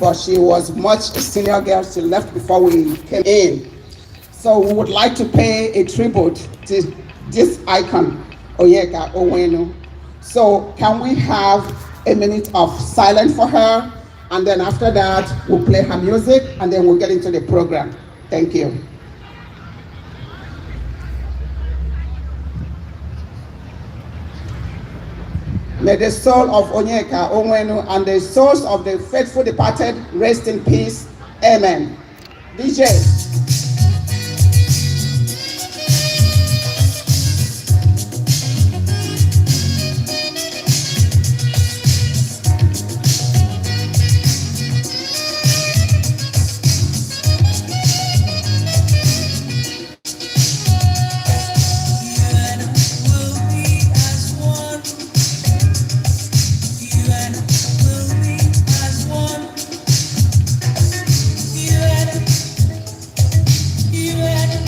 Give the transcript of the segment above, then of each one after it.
but she was much senior girl. She left before we came in. So we would like to pay a tribute to this icon, Onyeka Onwenu. So can we have a minute of silence for her? And then after that, we'll play her music and then we'll get into the program. Thank you. May the soul of Onyeka Onwenu and the souls of the faithful departed rest in peace. Amen. DJ. Will be as one. You and I will be as one. You and I, you and I,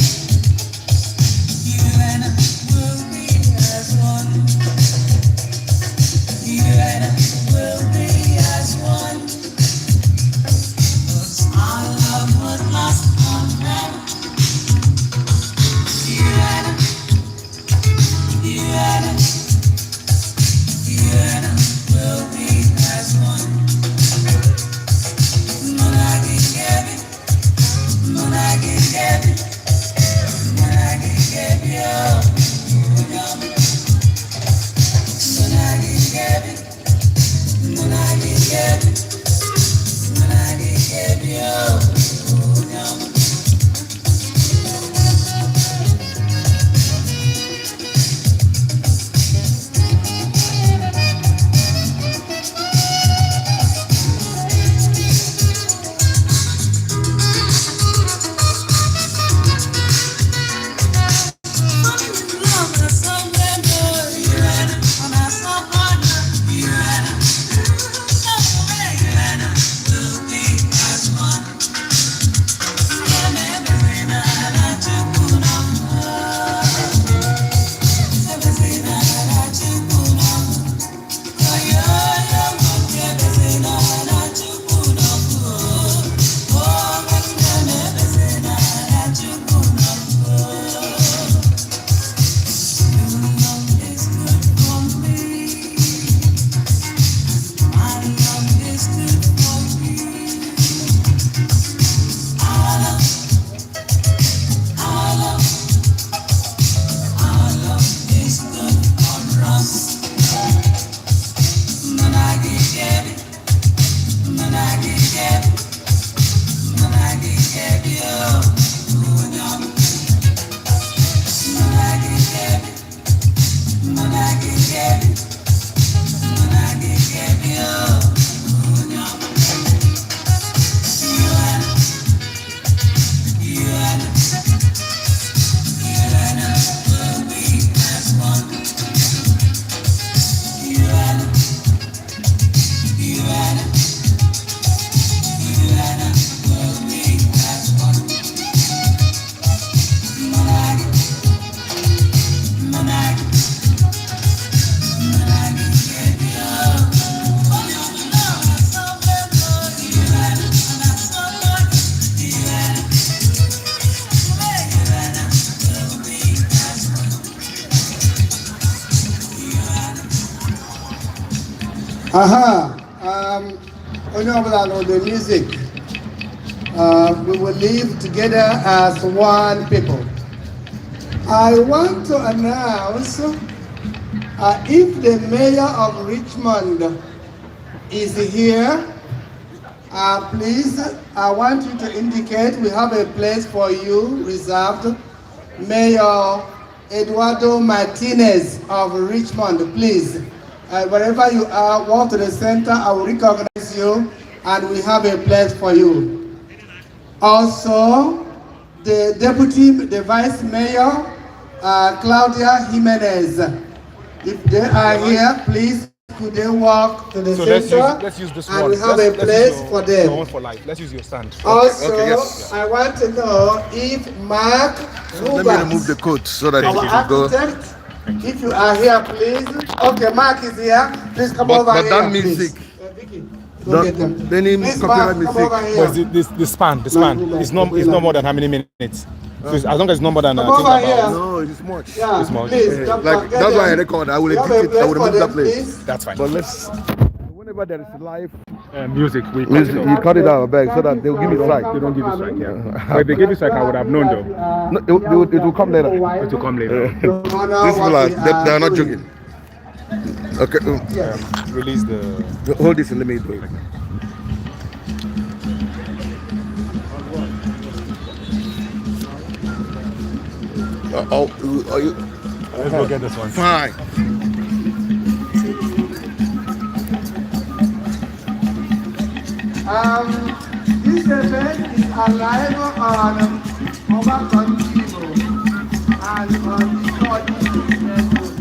you and I will be as one. You and I will be as one. 'Cause our love would last forever. You and I, you and I, you and I will be as one. Mụ na gị ga-ebi, mụ na gị ga-ebi, mụ na gị ga-ebi, oh, onye ọma. Mụ na gị ga-ebi, mụ na gị ga-ebi, mụ na gị ga-ebi, oh, onye ọma. Love na somewhere, you and I, on a partner, you and I, you and I will be as one. Is good for me. My love is good for you. Our love, our love, our love is good for us. Mụ na gị ga-ebi, mụ na gị ga-ebi, mụ na gị ga-ebi, oh, onye ọma. Mụ na gị ga-ebi, mụ na gị ga-ebi, mụ na gị ga-ebi, oh, onye ọma. You and I, you and I, you and I will be as one. You and I, you and I, you and I will be as one. Mụ na gị, mụ na gị, mụ na gị ga-ebi, oh. You and I, you and I, you and I will be as one. You and I. Aha. Onye ọbụla know the music. We will live together as one people. I want to announce if the mayor of Richmond is here, please, I want you to indicate we have a place for you reserved. Mayor Eduardo Martinez of Richmond, please. Wherever you are, walk to the center. I will recognize you, and we have a place for you. Also, the deputy, the vice mayor, Claudia Jimenez. If they are here, please, could they walk to the So let's center? use this And one. we have Let's a use place your, for them. your own for life. Let's use your stand. Also, Okay, yes. I want to know if Mark Let me remove the coat so that it our will go. architect, if you are here, please. Okay, Mark is here. Please come But, over but here, that please. music, Vicky. Go Don't- get them. Any Please, copyright Mark, come mistake. over here. But the span, it's not more than how many minutes? So it's, as long as it's not more than Come I think over here. about, No, it is much. Yeah, It's much. please. Eh, Doctor, like get that's why I them. record. I will You have edit a it. I place will for remove that them, place. please? That's fine. But let's. Whenever there is live Music, we cut music, it you off. cut it out of bag so that they will give you strike. They don't give you strike, yeah. But if they give you strike, I would have known though. No, it will come later. It will come later. These people are they are not joking. Okay, Yes. Release the. hold this and let me do it. Oh, are you Let's go get this one. fine? This event is alive on Obakon Igbo and on the Church Facebook.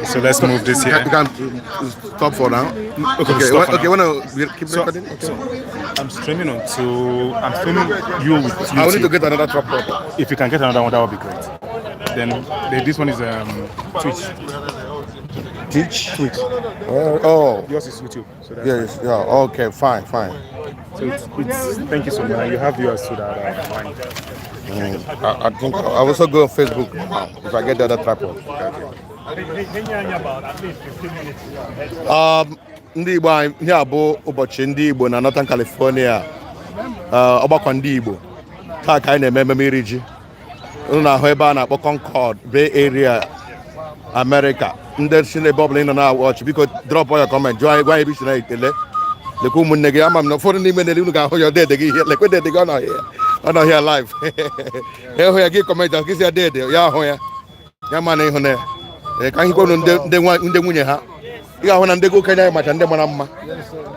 So let's move this here. You can stop for now. Okay, Okay, stop for okay. now. Wanna keep So, recording? Okay. so I'm streaming on to I'm streaming you with YouTube. I will need to get another tripod. If you can get another one, that would be great. Then this one is Twitch. Teach. Twitch. Oh. Yours is YouTube. So that's Yes. Yeah. Okay. Fine. Fine. So it's thank you so much. You have yours to that mine. I think I also go on Facebook now if I get the other tripod. Ndị Igbo anyị, ihe a bụ ụbọchị ndị Igbo na Northern California, ọgbakọ ndị Igbo. Taa ka anyị na-eme ememe iri ji. Unu na-ahụ ebe a na-akpọ Concord, Bay Area, America. Ndị si n'ebe ọbụla ị nọ na-watch, biko drop your comment, jụọ anyị, gwa anyị ebe i si na-ekele. Lekwa ụmụnne gị, ama m na ụfọdụ n'ime nele unu ga-ahụ ya, dede gị ihe, lekwe dede gị, ọ nọ here, ọ nọ here live. Ịhụ ya gị comment, gị sị ya dede, ya ahụ ya. Ya ma na ịhụ na ya. Ee, ka anyị hụkwanụ ndị nwunye ha. Ị ga-ahụ na ndị okenye anyị macha ndị mara mma.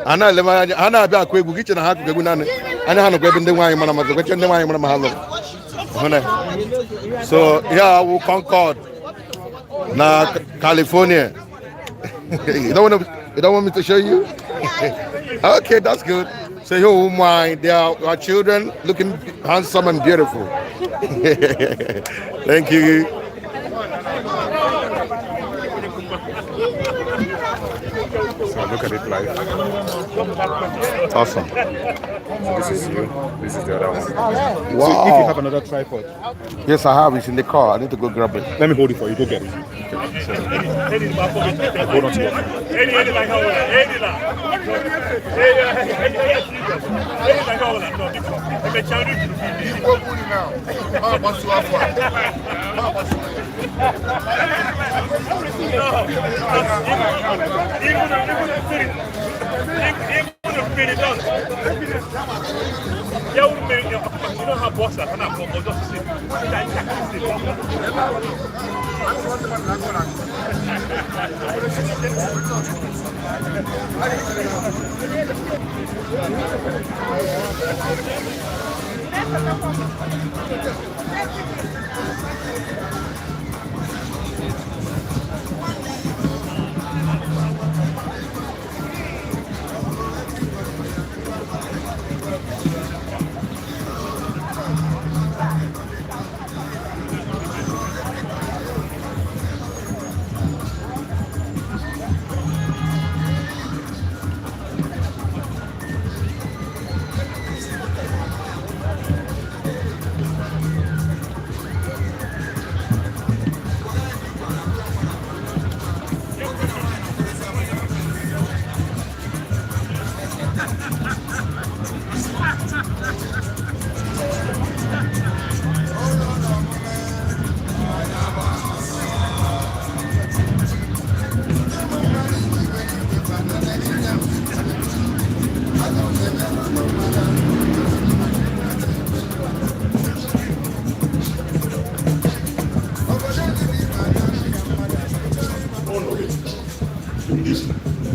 A na-elebe anya, ha na-abịa akụ egwu, gị che na ha akụkụ egwu naanị. Anya ha nọkwa ebe ndị nwaanyị mara mma, kweche ndị nwaanyị mara mma ha lụrụ. Hụ na ya. So ya wụ Concord na California. You don't want me to show you? Okay, that's good. So here, oh my, they are our children looking handsome and beautiful. Thank you. So look at it live. Awesome. So this is you. This is the other one. Wow. So if you have another tripod, Yes, I have. It's in the car. I need to go grab it. let me hold it for you. Go get it. Okay. So, hold on to your phone.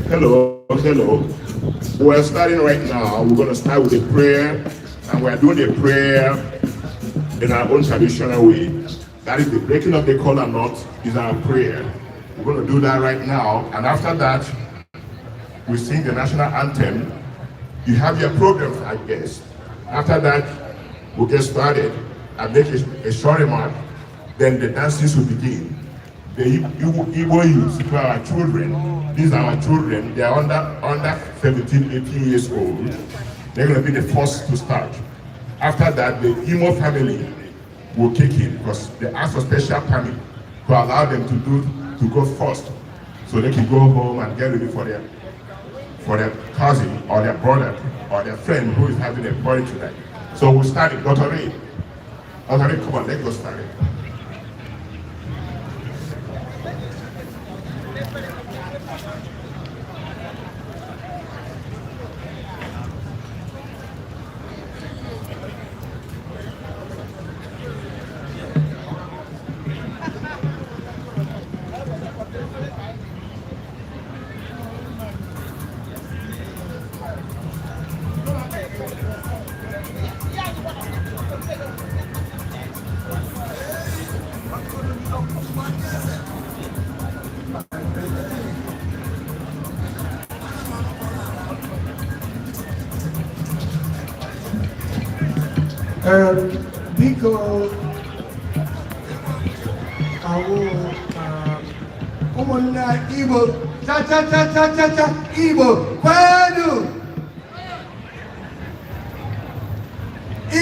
Hello, hello. We're starting right now. We're going to start with a prayer, and we're doing a prayer in our own traditional way. That is the breaking of the kola nut is our prayer. We're going to do that right now, and after that, we sing the national anthem. You have your programs, I guess. After that, we'll get started. I make a short remark, then the dances will begin. The Igbo youth, who are our children, these are our children, they are under 17, 18 years old. They're going to be the first to start. After that, the Imo family will kick in because they ask for special permit to allow them to go first, so they can go home and get ready for their cousin or their brother or their friend who is having a party tonight. So we'll start it. Dr. Ray, Dr. Ray, come on, let's go start it. Biko, awụ ụmụnne Igbo, cha cha cha cha cha cha, Igbo kwenu,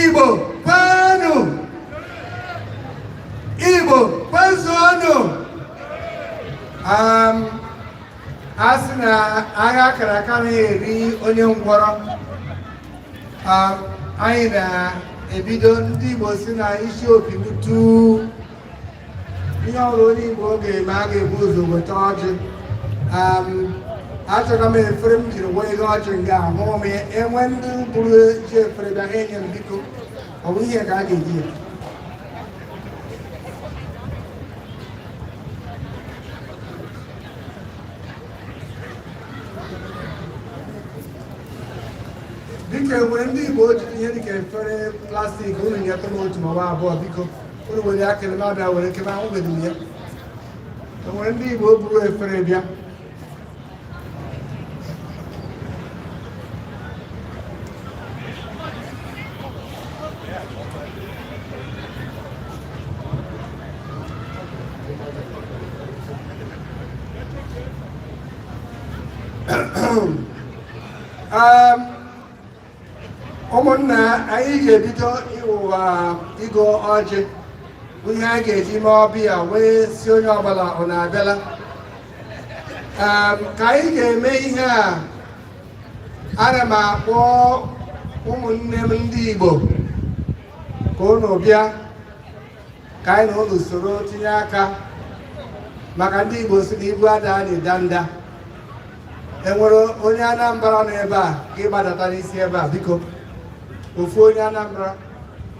Igbo kwenu, Igbo kwezuonu. A sị na agha akara aka anaghị eri onye ngwọrọ. Anyị na-ebido. Ndị Igbo si na isi opi butu ihe ọrụ onye Igbo ga-eme, a ga-ebu ụzọ weta ọjị. Achọrọ m efere m jiri wee ihe ọjị nga ahụ m ya. Enwe ndị buru ji efere bịa, ha enye m, biko. Ọ bụ ihe ka a ga-eji ya. Biko, enwere ndị Igbo jiri ihe dịka efere plastic, unu nyetụ m otu maọbụ abụọ, biko. Unu were akịrị m abịa were kebe, ahụbeghị m ya. Enwere ndị Igbo buru efere bịa? Ụmụnna, anyị ga-ebido ịwụwa ịgọ ọjị, bụ ihe anyị ga-eji mee ọbịa wee si onye ọbụla ọ na-abịala. Ka anyị ga-eme ihe a. Ana m akpọ ụmụnne m ndị Igbo ka unu bịa ka anyị na unu soro tinye aka maka ndị Igbo sị na ibu ada anyị danda. Enwere onye Anambra nọ ebe a ka ịgbadata n'isi ebe a, biko. Ofu onye Anambra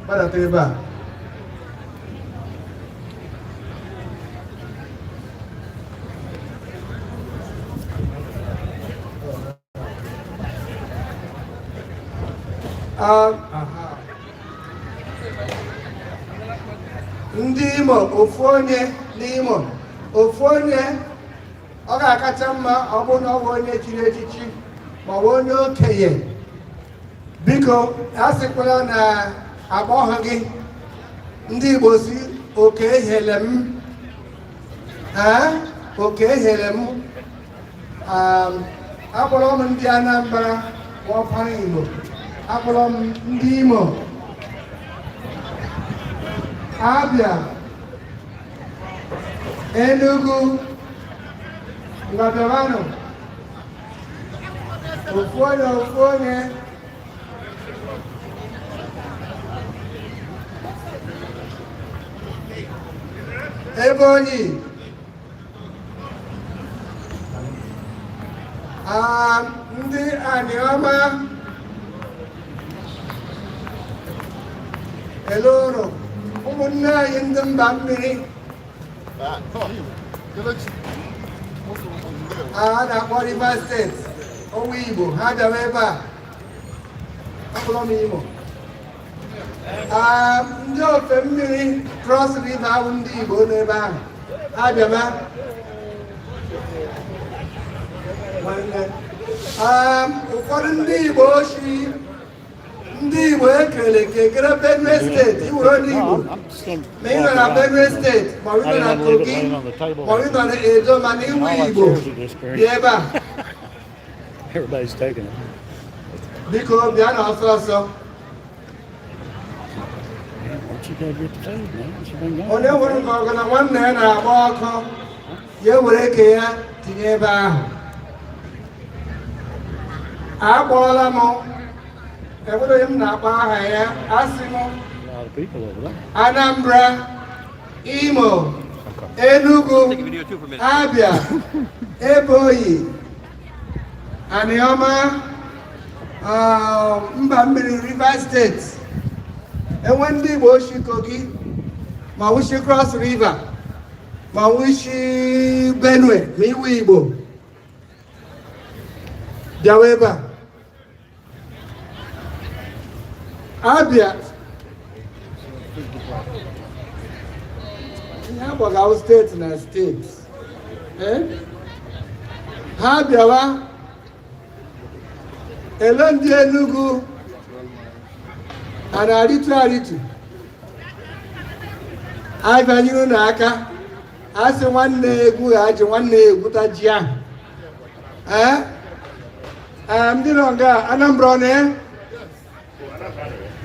gbadata ebe a. Aha. Ndị Imo, ofu onye n'Imo, ofu onye. Ọ ga-akacha mma ọ bụrụ na ọ bụ onye chiri echichi ma ọ bụ onye okenye. Biko, a sịkwala na akpọghị gị. Ndị Igbo si oke ehele m. Ee, oke ehele m. Akpọrọ m ndị Anambra ma ọkpara Igbo, akpọrọ m ndị Imo, Abia, Enugu. Ngwa, bịawanụ, ofu onye, ofu onye. Ebonyi. Ndị Aniọma eloro, ụmụnne anyị ndị mba mmiri a na-akpọ Rivers State, ọnwa Igbo ha bịara ebe a. Akpọrọ m Imo. Ndị ofe mmiri Cross River ahụ, ndị Igbo n'ebe ahụ, ha bịara nwanne. Ụfọdụ ndị Igbo ochi, ndị Igbo ekele kekere Benue State. Iwere onye Igbo ma ị nọ na Benue State, ma ọ nọ na Kogi, ma ọ nọ na Edo, mana iwu Igbo dị ebe a. Everybody's taking it. Biko, bịa na ọsọ ọsọ. What you gotta get the food, man? It's been gone. Onye nwere nke ọgụ na nwanne ya na-agba ọkụ, ya were ke ya tinye ebe ahụ. Akpọọla m, enwere onye m na-akpọ aha ya, asị m A lot of people over there. Anambra, Imo, Enugu, Abia, Ebonyi, Anioma, mba mmiri Rivers State. Enwe ndị Igbo oshi Kogi, ma wushi Cross River, ma wushi Benue, ma iwu Igbo, bịawa ebe a. Abia, ihe agbagawo state na state. Eh? Ha bịawa. Ele ndị Enugu a na-arịtu arịtu, abịanyere unu aka. A sị nwanne egwu ha ji nwanne ya egwuta ji ahụ. Ee. Ee, ndị nọ nga Anambra ọ na ya,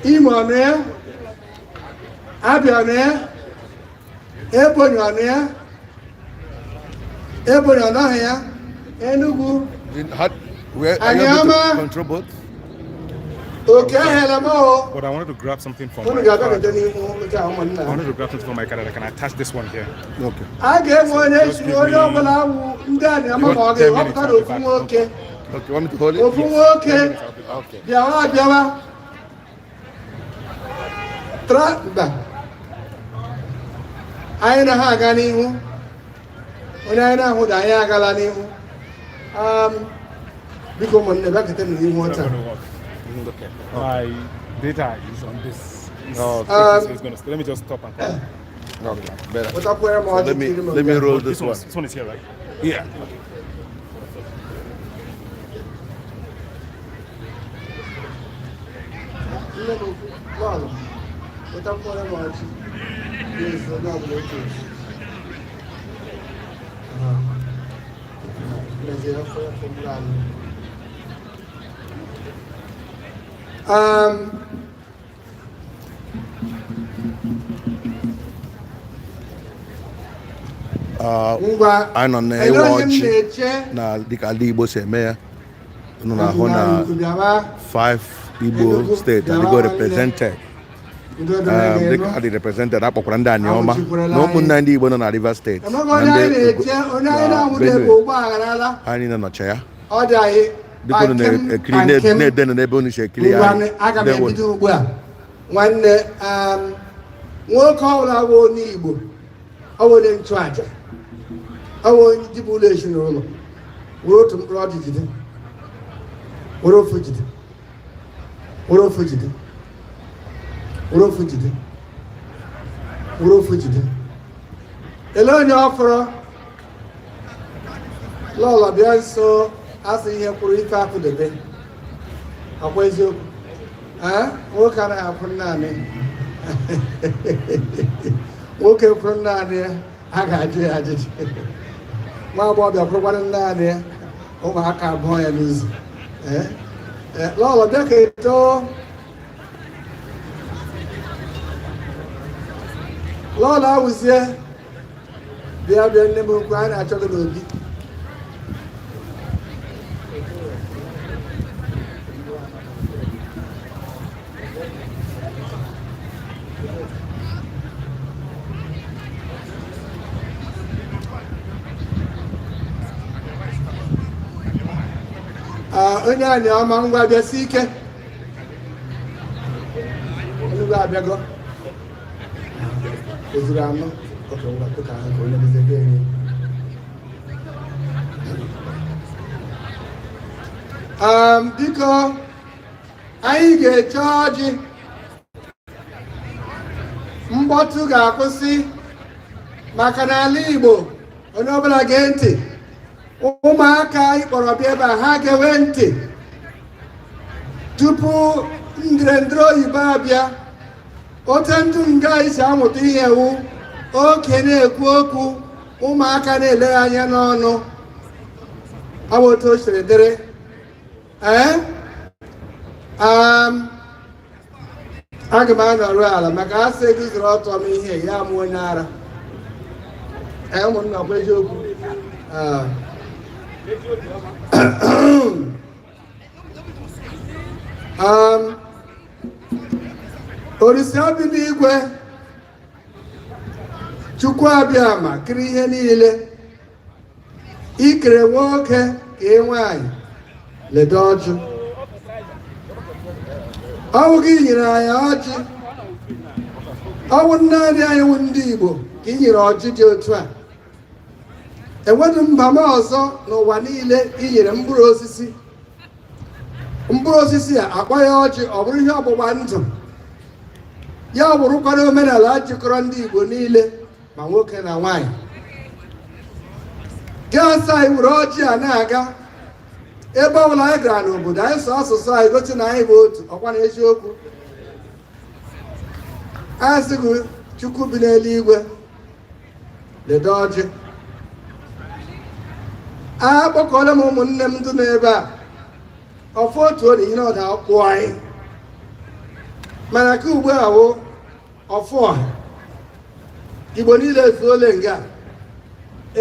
Imo ọ na ya, Abia ọ na ya, Ebonyi ọ na ya, Ebonyi ọ nọghị ya, Enugu. Are you able Anioma. to control both? Oke ehele m o. But I wanted to grab something from Unu my ga-abịa card. n'ihu oche a, ụmụnna. I wanted to grab something from my card that I can attach this one here. Okay. A ga-enwe onye si onye ọbụla wụ ndị Aniọma, ma ọ ga-ewepụta na ofu nwoke. Okay, you want me to hold it? Ofu nwoke. Okay. Bịawa, bịawa. Tra mba anyị na ha aga n'ihu, onye anyị na-ahụ da anyị agala n'ihu. Biko ụmụnne, bịakete m n'ihu It's ọcha. not gonna work. Okay. My data is on this. It's, Um, it's gonna, let me just stop and come. Okay. Better. Pụtakwere m So ọjị let me tiri m let me nke a. roll this This one, one. this one is here, right? Yeah. Nne m ukwu, lọlọ, pụtakwere m ọjị. Yes, onye ọbụla otu otu. Aha. Mezie afọ ya fọgburu anyị. Ngwa, Anyị nọ ele na-ewe onye m ọjị na-eche na dịka ala Igbo si eme ya. Unu na-ahụ na five Igbo steeti adịgo represented. Dịka ha dị represented, akpọkwara ndị Anioma na ụmụnna ndị Igbo nọ na Rivers steeti Enweghị na onye anyị ndị na-eche, onye anyị na na-anwụde bụ Benue. ụgbọ agharala. Ha niile nọcha ya. Ọ dị anyị Biko unu kpankem, na-ekiri kpankem. na-edenụ n'ebe unu si ekiri Ngwa, anyị. aga m Ndewo. ebido ugbu a. Nwanne, nwoke ọbụla bụ onye Igbo, ọ bụ onye nchụaja, ọ bụ onye dibụ ụlọ ezinụlọ, were otu mkpụrụ ọjị jide, were ofu jide, were ofu jide, were ofu jide, were ofu jide. Ele onye ọ fọrọ? Lọlọ, bịa nso. Asị ihe kwuru ife akụdebe akwa eziokwu. Ee, nwoke anaghị akwụ naanị, nwoke kwuru naanị ya, a ga-ajụ ya ajụjụ. Nwa agbọghọbịa kwurukwanụ naanị ya, ụmụaka abụọ ya n'ụzọ. Ee. Ee, lọlọ, bịa ka etoo. Lọlọ awụzie, bịa, bịa, nne m ukwu, anyị na-achọ gị n'obi. Ah, onye anyị ọma, ngwa, bịasi ike. Enugwu abịago. O zuru anọ. Oke, ngwa, tụka ha ka onye bụzie gị enye. Biko, anyị ga-eche ọjị, mkpọtụ ga-akwụsị, maka na ala Igbo, onye ọbụla gee ntị. Ụmụaka anyị kpọrọ bịa ebe a, ha ga-enwe ntị. Tupu ndịrịndịrị oyibo abịa, otu ndụ nga anyị si amụta ihe wu oke na-ekwu okwu, ụmụaka na-ele ya anya n'ọnụ. Ọ bụ otu o siri dịrị. Ee, aga m anọrụ ala, maka asị eguzoro ọtọ m ihe ya mụ onye ara. Ee, ụmụnna, ọkwa eziokwu? Ah. Olisa bi n'igwe, Chukwu abịama kiri ihe niile, ikere nwoke ka ị nwaanyị, ledo ọjị. Ọwụ gị nyere anyị ọjị, ọwụ naanị anyị wụ ndị Igbo ka ị nyere ọjị dị otu a. Enweghị mba m ọzọ n'ụwa niile i nyere mkpụrụ osisi, mkpụrụ osisi a akpọ ya ọjị, ọ bụrụ ihe ọgbụgba ndụ ya, ọ bụrụkwara omenala jikọrọ ndị Igbo niile, ma nwoke na nwaanyị. Gị asa anyị were ọjị a na-aga ebe ọbụla anyị gara n'obodo anyị, sụọ asụsụ anyị, gosi na anyị bụ otu. Ọkwa na eziokwu? Anyị sị gị, Chukwu bi n'eluigwe, ledo ọjị. Akpọkọọla m ụmụnne m ndị n'ebe a ọfụ otu oge ihe ọda kwụ anyị, mana ka ugbu a wụ ọfụ ọha Igbo niile ezuole nga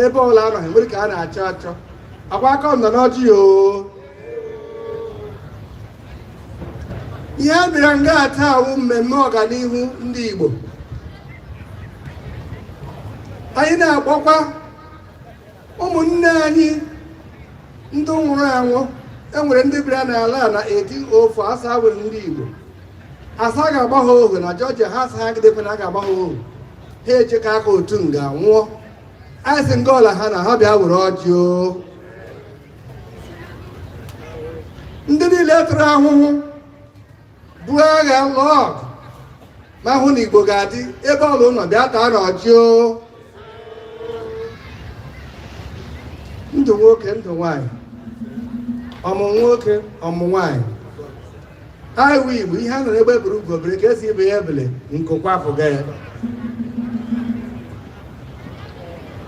ebe ọbụla anọghị nwere ka a na-achọ achọ akwa aka nọ n'ọjị ya. Oo, ihe a bịara nga taa wụ mmemme ọganihu ndị Igbo. Anyị na-akpọkwa ụmụnne anyị ndị nwụrụ anwụ. Enwere ndị bịara n'ala a na 1804, asa were ndị Igbo, asa ga-agba ha ohu na Georgia. Ha asa ha gidekwe na a ga-agba ha ohu, ha echeka aka otu nga nwụọ. Anyị sị nga ọla ha na ha bịa were ọjị. O ndị niile tụrụ ahụhụ, buo agha, lụọ ọgụ, ma hụ na Igbo ga-adị, ebe ọla ụlọ bịa taa na ọjị. O ndụ nwoke, ndụ nwanyị, ọmụ nwoke, ọmụ nwanyị, anyị wụ Igbo. Ihe a nọrọ egbe buru ugo bere ka esi ibe ya ebele nkụkwa afụga ya.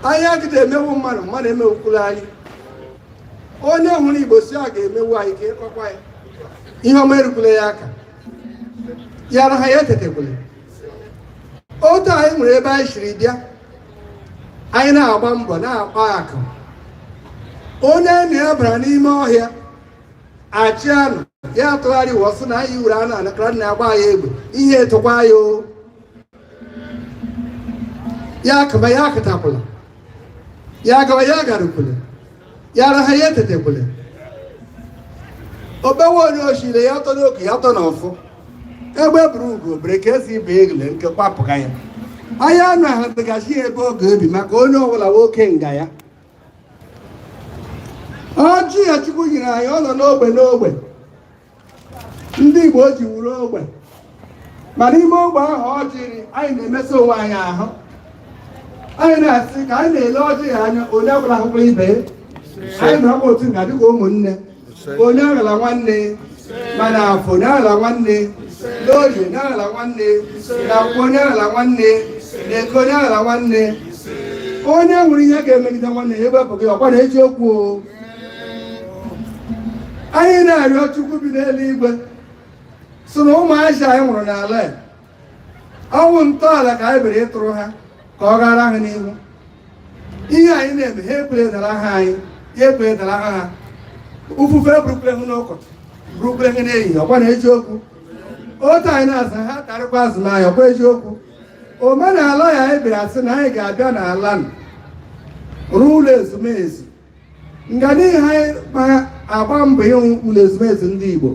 Anyị agịda emewu mmadụ, mmadụ emewukwula anyị. Onye hụrụ Igbo si a ga-emewu anyị ka ịkọkwa ya ihe ọma erukwula ya aka, ya ara ha ya etetekwule. Otu anyị nwere ebe anyị siri bịa, anyị na-agba mbọ na-akpa akụ. Onye na ya bara n'ime ọhịa Achị anụ ya atụgharị wọ sị na anyị wuru anụ anakara na agba ya egbe ihe etokwa ya o ya akaba ya akatakwala ya agawa ya agarukwala ya araha ya etetekwala obewe onye ochile ya tọ n'oke ya tọ n'ọfụ egbe buru ugo bere ka esi ibe egle nke kwapụga ya anya anụ ahụ dịgasị ebe ọ ga-ebi maka onye ọbụla nwoke nga ya. Ọjị ya Chukwu nyere anyị, ọ nọ n'ogbe n'ogbe ndị Igbo ji wuru ogbe, ma n'ime ogbe ahụ ọjị anyị na-emesa onwe anyị ahụ. Anyị na-asị ka anyị na-ele ọjị ya anya, onye ọbụla hụkwara ibe ya, anyị nọrọkwa otu nga dịka ụmụnne. Onye aghala nwanne, mana afọ onye aghala nwanne, n'orie onye aghala nwanne, na akwụkwọ onye aghala nwanne, na eke onye aghala nwanne. Onye nwere ihe ga-emegide nwanne ya ewepụghị ọkwa na eziokwu o. Anyị na-arịọ Chukwu bi n'eluigwe sị na ụmụazị anyị nwụrụ n'ala a, ọnwụ ntọala ka anyị bere ịtụrụ ha ka ọ gara ha n'ihu. Ihe anyị na-eme ha ekwere dara ha, anyị ya ekwere dara ha. Ufufe burukwere ha n'ụkọtụ, burukwere ha n'ehihie, ọkwa na eziokwu. Otu anyị na-aza ha tarịkwa azụmahịa, ọkwa eziokwu. Omenala ya anyị bịara sị na anyị ga-abịa n'ala rụọ ụlọ ezumezu nga n'ihi anyị ma agba mbọ ịhụ ụlọ ezumezu ndị Igbo.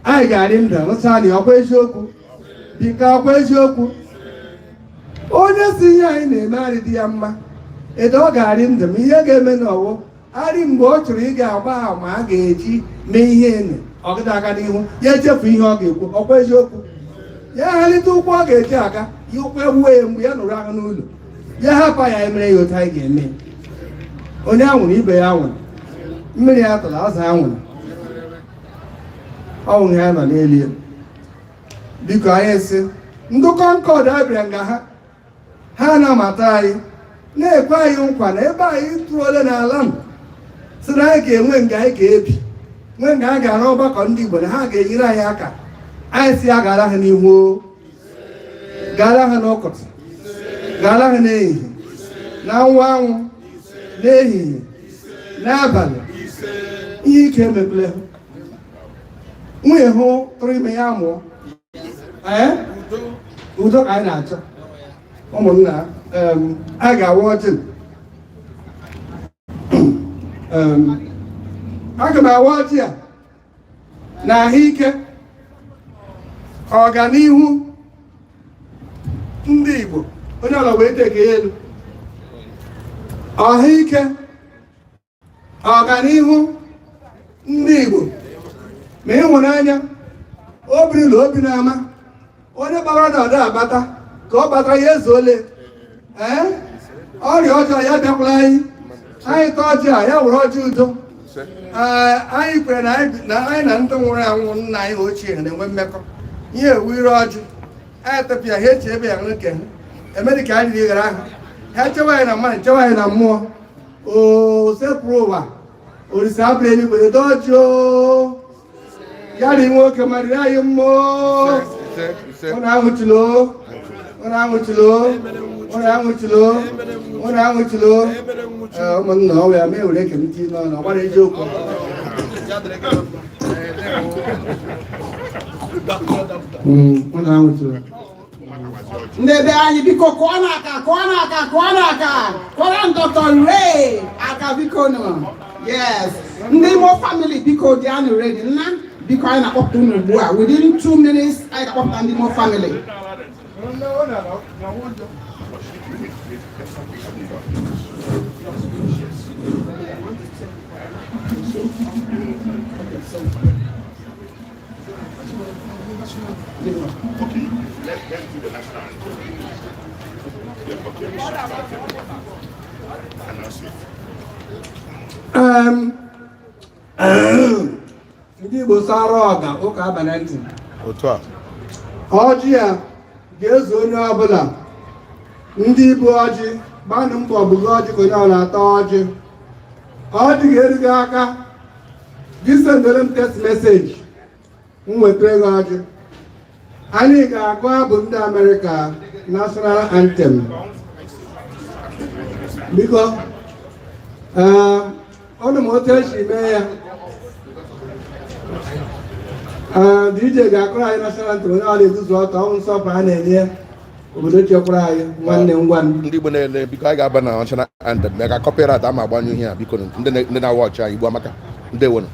Anyị ga-arị ndụ rụchaa na ọkwa eziokwu, biko ọkwa eziokwu. Onye si ihe anyị na-eme arị dị ya mma, edo ọ ga-arị ndụ ma ihe ga-eme n'ọwụ arị mgbe ọ chọrọ ị ga-agba ama a ga-eji mee ihe ene ọgịda aka n'ihu ya echefu ihe ọ ga-ekwu, ọkwa eziokwu. Ya ghalite ụkwụ ọ ga-eji aga ya ụkwụ ewuwe ya mgbe ya nụrụ ahụ n'ụlọ ya hapụ ya emere ya otu anyị ga-eme. Onye anwụrụ ibe ya anwụrụ, mmiri ya tụrụ azụ anwụrụ, ọnwụ ya nọ n'elu ya. Biko anyị sị ndị Concord abịara nga ha ha na-amata anyị na-ekwe anyị nkwa na ebe anyị tụrụole n'ala m sị na anyị ga-enwe nga anyị ga-ebi, nwee nga anyị ga-arụ ọgbakọ ndị Igbo, na ha ga-enyere anyị aka. Anyị si ya gara ha n'ihu, gara ha n'ụkọtụ, gara ha n'ehihie, na anwụ anwụ, n'ehihie, n'abalị. Ihe ike emekwule ha. Nwunye hụ tụrụ ime ya mụọ. Ee, udo ka anyị na-achọ ụmụnna. A ga-awa ọjị. Aga m awa ọjị a na ahụike, ọganihu ndị Igbo. Onye ọla wee teke ya elu. Ahụike, ọganihu ndị Igbo, ma ịhụnanya obirila obi n'ama. Onye gbara na ọda abata ka ọ batara ya ezuole. Ee, ọrịa ọjọọ ya bịakwala anyị. Anyị taa ọjị a, ya were ọjị udo. Ee, anyị kwere na anyị na ndị nwụrụ anwụ nna anyị ochie na-enwe mmekọ. Ihe ewu ire ọjị anyị tụpịa ha echi ebe ya nke ha emedi ka anyị ghara ha ha chewe anyị na mmadụ, chewe anyị na mmụọ. O sepụrụ ụwa Olisa abụrụ eluigwe dọjụọ ya ri nwoke ma riri anyị mmụọ. Ụnụ anwụchilo, ụnụ anwụchilo, ụnụ anwụchilo, ụnụ anwụchilo. Ụmụnna, ọ ya ma ewere eke m tinye n'ọnụ ọ gbara eziokwu. Ụnụ anwụchilo. Ndị be anyị, biko kụọ n'aka, kụọ n'aka, kụọ n'aka, kụọrọ m Dr. Ray aka, biko nụ. Yes, ndị Imo family, biko dị anụ ready nna. Biko anyị na-akpọpụta unu ugbu a. Within 2 minutes anyị ga-akpọpụta ndị Imo family. Okay, let's do the national anthem. Yeah, okay. Announce it. Ndị Igbo sara ọga ụka abalị ntị. Otu a. Ọjị a ga-ezu onye ọbụla. Ndị ibu ọjị, gbanụ mbọ bugo ọjị ka onye ọbụla ata ọjị. Ọjị ga-eru gị aka. Gị sendere m text message, m wetara gị ọjị. Anyị ga-agụ abụ ndị Amerịka, national anthem. Biko, ee, ọnụ m otu esi mee ya. DJ ga-akụrụ anyị national anthem, onye ọbụla ezuzu ọtọ, ọnwụ nsọpụrụ a na-enye obodo chekwara anyị nwanne ngwa. Ndị Igbo na-ele, biko, anyị ga-aba na national anthem maka copyright ama agbanyụ ihe a. Biko, ndị na-awa ọchị anyị, Igbo amaka, ndewonu.